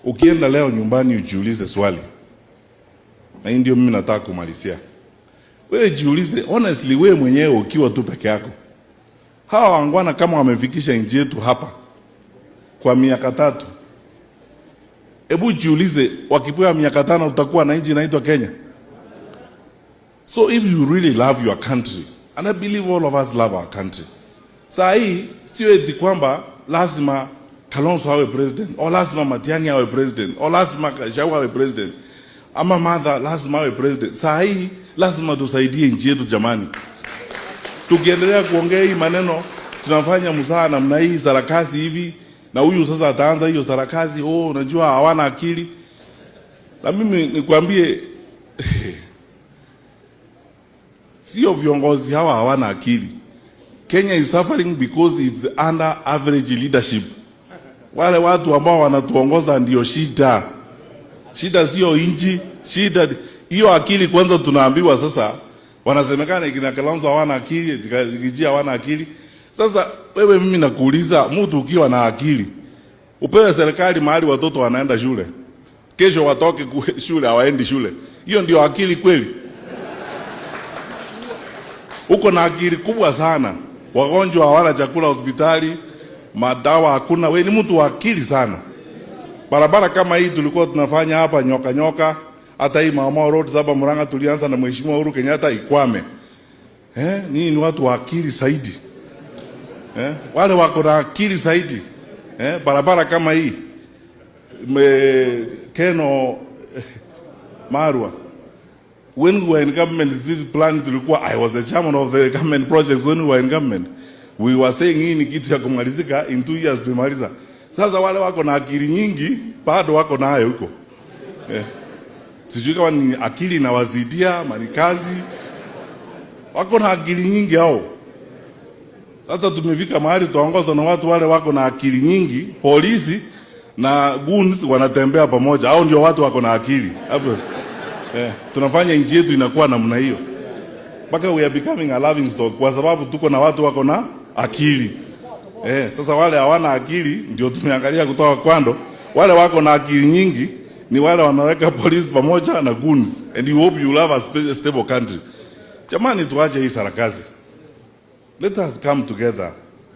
Ukienda leo nyumbani ujiulize swali, na hii ndio mimi nataka kumalizia. Wewe jiulize honestly, wewe mwenyewe ukiwa tu peke yako, hawa waungwana kama wamefikisha nchi yetu hapa kwa miaka 3, hebu jiulize, wakipewa miaka 5 tutakuwa na nchi inaitwa Kenya? So if you really love your country, and I believe all of us love our country, saa hii sio eti kwamba lazima Kalonzo awe president or lazima Matiang'i awe president or lazima Gachagua awe president ama Martha lazima awe president. Saa hii lazima tusaidie nchi yetu jamani. Tukiendelea kuongea hii maneno, tunafanya mzaha namna hii, sarakasi hivi, na huyu sasa ataanza hiyo sarakasi, oh, unajua hawana akili. Na mimi nikwambie, sio viongozi hawa hawana akili. Kenya is suffering because it's under average leadership. Wale watu ambao wanatuongoza ndio shida. Shida sio nchi, shida hiyo akili kwanza. Tunaambiwa sasa, wanasemekana kina Kalonzo hawana akili, Riggy G hawana akili. Sasa wewe, mimi nakuuliza, mtu ukiwa na akili upewe serikali mahali watoto wanaenda shule, kesho watoke shule hawaendi shule, hiyo ndio akili kweli? Uko na akili kubwa sana, wagonjwa hawana chakula hospitali, madawa hakuna. We ni mtu wa akili sana. Barabara kama hii tulikuwa tunafanya hapa nyoka nyoka, hata hii Mau Mau Road hapa Murang'a tulianza na Mheshimiwa Uhuru Kenyatta ikwame. Eh, ninyi ni watu wa akili zaidi. Eh, wale wako na akili zaidi. Eh, barabara kama hii Keno Marwa, when we were in government, this plan tulikuwa, I was the chairman of the government projects when we were in government. We were saying hii ni kitu ya kumalizika in 2 years tumemaliza. Sasa wale wako na akili nyingi bado wako nayo huko. Eh. Sijui kama ni akili inawazidia ama ni kazi. Wako na akili nyingi hao. Sasa tumefika mahali tuongozwa na watu wale wako na akili nyingi, polisi na goons wanatembea pamoja. Hao ndio watu wako na akili. Hapo. Eh, tunafanya nchi yetu inakuwa namna hiyo. Mpaka we are becoming a laughing stock kwa sababu tuko na watu wako na akili. Eh, sasa wale hawana akili ndio tumeangalia kutoka kando. Wale wako na akili nyingi ni wale wanaweka polisi pamoja na goons and you hope you will have a stable country. Jamani, tuache hii sarakasi. Let us come together.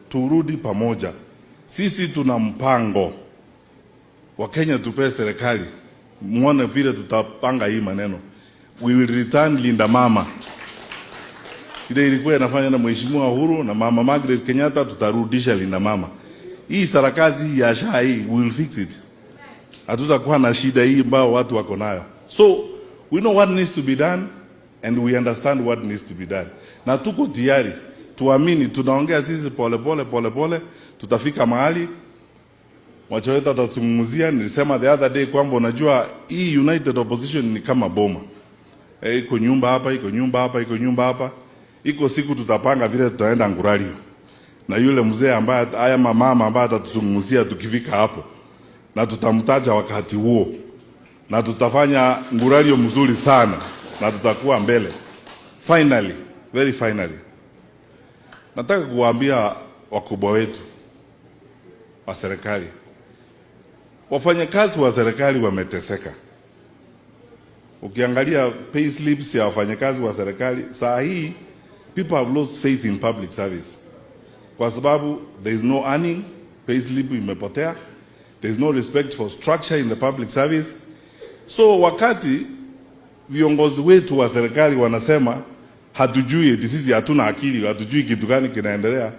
Turudi pamoja. Sisi tuna mpango. Wakenya, tupee serikali. Muone vile tutapanga hii maneno. We will return Linda Mama. Ile ilikuwa inafanya na Mheshimiwa Uhuru na Mama Margaret Kenyatta, tutarudisha Linda Mama. Hii sarakasi ya SHA hii, we will fix it. Hatutakuwa na shida hii ambayo watu wako nayo. So we know what needs to be done and we understand what needs to be done. Na tuko tayari, tuamini, tunaongea sisi pole pole pole pole, tutafika mahali mwacha wetu atazungumzia. Nilisema the other day kwamba unajua hii United Opposition ni kama boma. E, iko nyumba hapa, iko nyumba hapa, iko nyumba hapa. Iko siku tutapanga vile tutaenda Nguralio na yule mzee ambaye haya mama ambaye atatuzungumzia tukifika hapo, na tutamtaja wakati huo, na tutafanya Nguralio mzuri sana na tutakuwa mbele. Finally, very finally, nataka kuwaambia wakubwa wetu wa serikali, wafanyakazi wa serikali wameteseka. Ukiangalia pay slips ya wafanyakazi wa serikali saa hii, people have lost faith in public service kwa sababu there is no earning, pay slip imepotea, there is no respect for structure in the public service. So wakati viongozi wetu wa serikali wanasema hatujui, eti sisi hatuna akili, hatujui kitu gani kinaendelea,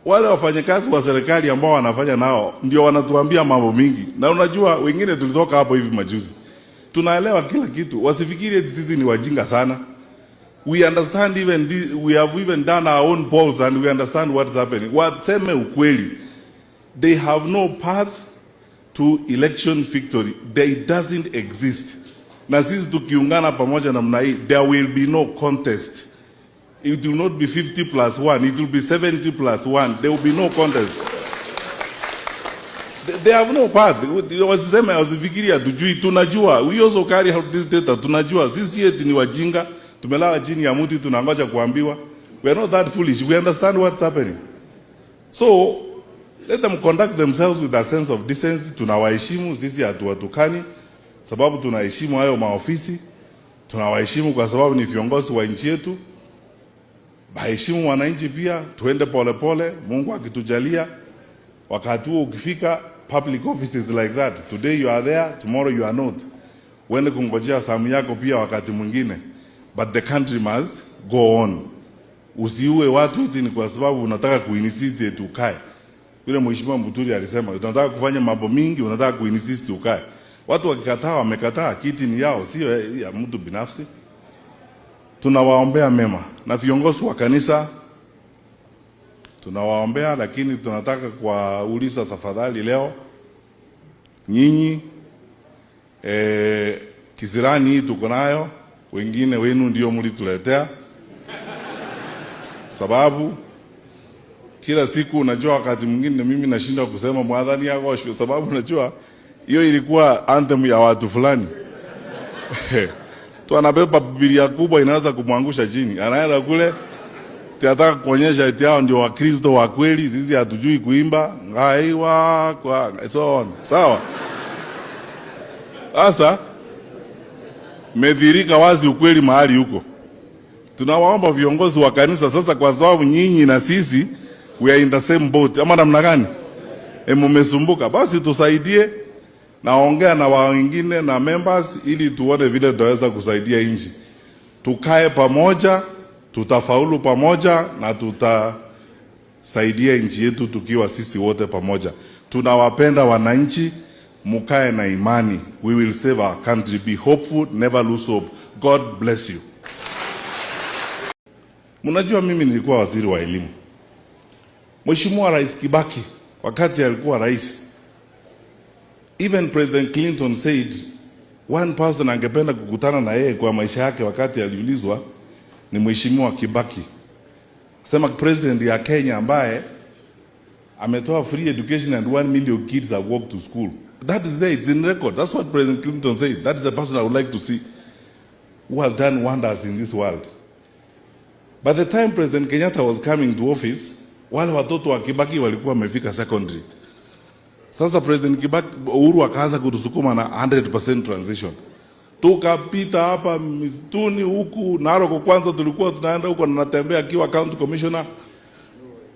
wale wafanyakazi wa serikali ambao wanafanya nao ndio wanatuambia mambo mingi, na unajua wengine tulitoka hapo hivi majuzi, tunaelewa kila kitu. Wasifikiri eti sisi ni wajinga sana. We understand even this, we have even done our own polls and we understand what's happening. Waseme ukweli, they have no path to election victory. They doesn't exist. Na sisi tukiungana pamoja namna hii, there will be no contest. It will not be 50 plus 1, it will be 70 plus 1. There will be no contest. They have no path. Wasiseme, wasifikiri hatujui, tunajua. We also carry out this data, tunajua. Sisi eti ni wajinga, tumelala chini ya mti tunangoja kuambiwa. We are not that foolish. We understand what's happening. So Let them conduct themselves with a sense of decency. Tunawaheshimu sisi, hatuwatukani sababu tunaheshimu hayo maofisi, tunawaheshimu kwa sababu ni viongozi wa nchi yetu. Baheshimu wananchi pia, tuende polepole pole. Mungu akitujalia, wakati huo ukifika, public offices like that, today you are there, tomorrow you are not. Uende kungojea zamu yako pia wakati mwingine, but the country must go on. Usiue watu eti ni kwa sababu unataka kuinsist eti ukae. Yule mheshimiwa Muturi alisema unataka kufanya mambo mingi, unataka kuinsist ukae. Watu wakikataa, wamekataa, kiti ni yao, sio ya mtu binafsi. Tunawaombea mema na viongozi wa kanisa tunawaombea, lakini tunataka kuwauliza tafadhali, leo nyinyi kisirani hii tuko nayo, wengine wenu ndio mlituletea, sababu kila siku unajua, wakati mwingine mimi nashinda kusema Mwathani agoocwo, sababu unajua hiyo ilikuwa anthem ya watu fulani tu anabeba Biblia kubwa inaweza kumwangusha chini, anaenda kule tunataka kuonyesha eti hao ndio Wakristo wa kweli, sisi hatujui kuimba ngaiwa kwa so on. Sawa. Sasa medhirika wazi ukweli mahali huko. Tunawaomba viongozi wa kanisa sasa, kwa sababu nyinyi na sisi we are in the same boat, ama namna gani? E, mumesumbuka, basi tusaidie. Naongea na wengine na members ili tuone vile tutaweza kusaidia nchi. Tukae pamoja, tutafaulu pamoja na tutasaidia nchi yetu tukiwa sisi wote pamoja. Tunawapenda wananchi, mukae na imani. We will save our country. Be hopeful, never lose hope. God bless you. Mnajua mimi nilikuwa waziri wa elimu. Mheshimiwa Rais Kibaki wakati alikuwa rais, even President Clinton said one person angependa kukutana na yeye kwa maisha yake wakati aliulizwa ni Mheshimiwa Kibaki. Sema president ya Kenya ambaye ametoa free education and 1 million kids have walked to school. That is there, it's in record. That's what President Clinton said. That is the person I would like to see who has done wonders in this world. By the time President Kenyatta was coming to office, wale watoto wa Kibaki walikuwa wamefika secondary. Sasa President Kibaki, Uhuru akaanza kutusukuma na 100% transition. Tukapita hapa misituni huku Narok, kwanza tulikuwa tunaenda huko na natembea akiwa county commissioner,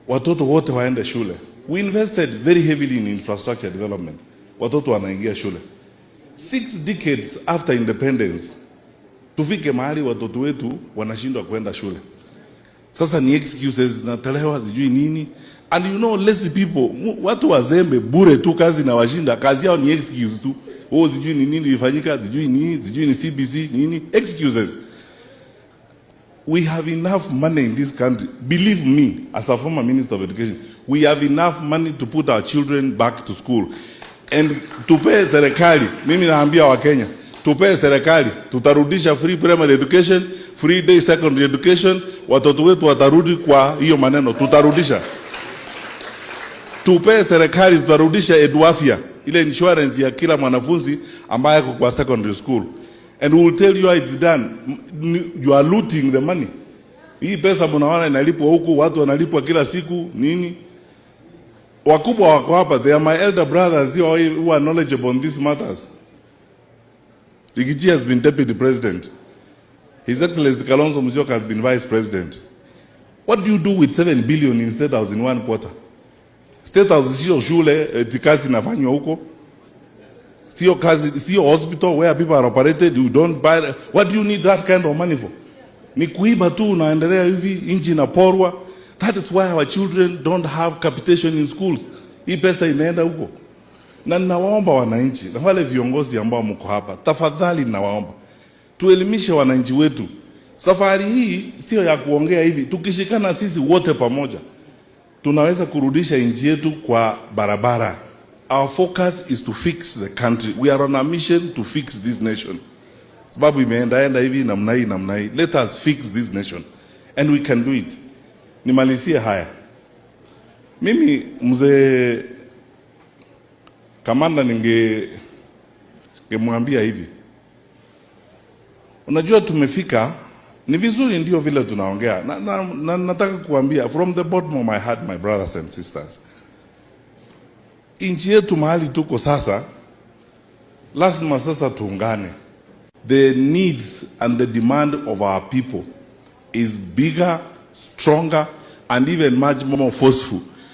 watoto wote waende shule. We invested very heavily in infrastructure development. Watoto wanaingia shule. 6 decades after independence, tufike mahali watoto wetu wanashindwa kwenda shule. Sasa ni excuses zinatolewa sijui nini. And you know lazy people, watu wazembe bure tu, kazi na washinda, kazi yao ni excuse tu. Oh, sijui ni nini ilifanyika, sijui nini, sijui ni CBC nini, excuses. We have enough money in this country. Believe me, as a former minister of education, we have enough money to put our children back to school. And tupee serikali, mimi naambia Wakenya, tupee serikali, tutarudisha free primary education, free day secondary education, watoto wetu watarudi kwa hiyo maneno, tutarudisha. Tupee serikali, tutarudisha Eduafya, ile insurance ya kila mwanafunzi ambaye ako kwa secondary school. And we will tell you how it's done. You are looting the money. Hii pesa mnaona inalipwa huku, watu wanalipwa kila siku nini? Wakubwa wako hapa, they are my elder brothers who are knowledgeable on these matters. Riggy G has been deputy president. His Excellency Kalonzo Musyoka has been vice president. What do you do with 7 billion in State House in one quarter? State House sio shule eti kazi inafanywa huko. Sio kazi, sio hospital where people are operated. You don't buy. What do you need that kind of money for? Ni kuiba tu, unaendelea hivi, nchi inaporwa. That is why our children don't have capitation in schools. Hii pesa imeenda huko. Na ninawaomba wananchi na wale viongozi ambao mko hapa, tafadhali ninawaomba tuelimishe wananchi wetu. Safari hii sio ya kuongea hivi, tukishikana sisi wote pamoja tunaweza kurudisha nchi yetu kwa barabara. Our focus is to fix the country. We are on a mission to fix this nation. Sababu imeendaenda hivi namna hii namna hii. Let us fix this nation and we can do it. Nimalizie haya. Mimi, mzee Kamanda, ningemwambia hivi, unajua tumefika, ni vizuri ndio vile tunaongea na nataka kuambia from the bottom of my heart, my brothers and sisters, Nchi yetu mahali tuko sasa, lazima sasa tuungane. The needs and the demand of our people is bigger, stronger and even much more forceful